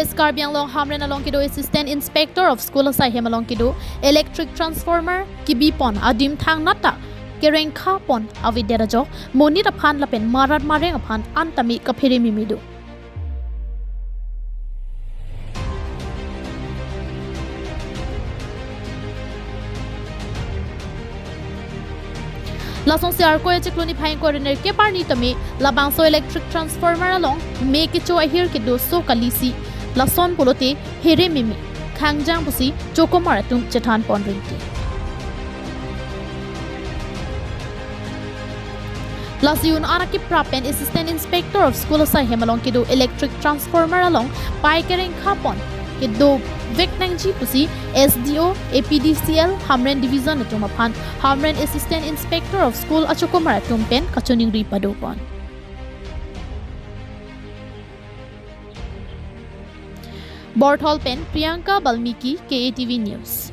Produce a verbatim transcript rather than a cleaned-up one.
West Karbi Anglong Hamren along kedo Assistant Inspector of School asaihem along kedo electric transformer kebipon adim thangnat ta kerengkhapon avedet ajok monit aphan lapen marat mareng aphan an tame kaphere meme do. Lasonsi Arkoi achiklo niphai ingkoi ra nerkep arni tame labangso electric transformer along me kecho ahir kedo so kalisi, lason pulote here meme khangjang pusi chokomar atum chethanpon rinti. Lasi un-an akiprap pen Assistant Inspector of School asaihem along kedo electric transformer along pai kerengkhapon kedovek nangji pusi S D O A P D C L Hamren Division atum aphan Hamren Assistant Inspector of School achokomar atum pen kachiningri padopon. Borthol pen Priyanka Balmiki, K A T V News.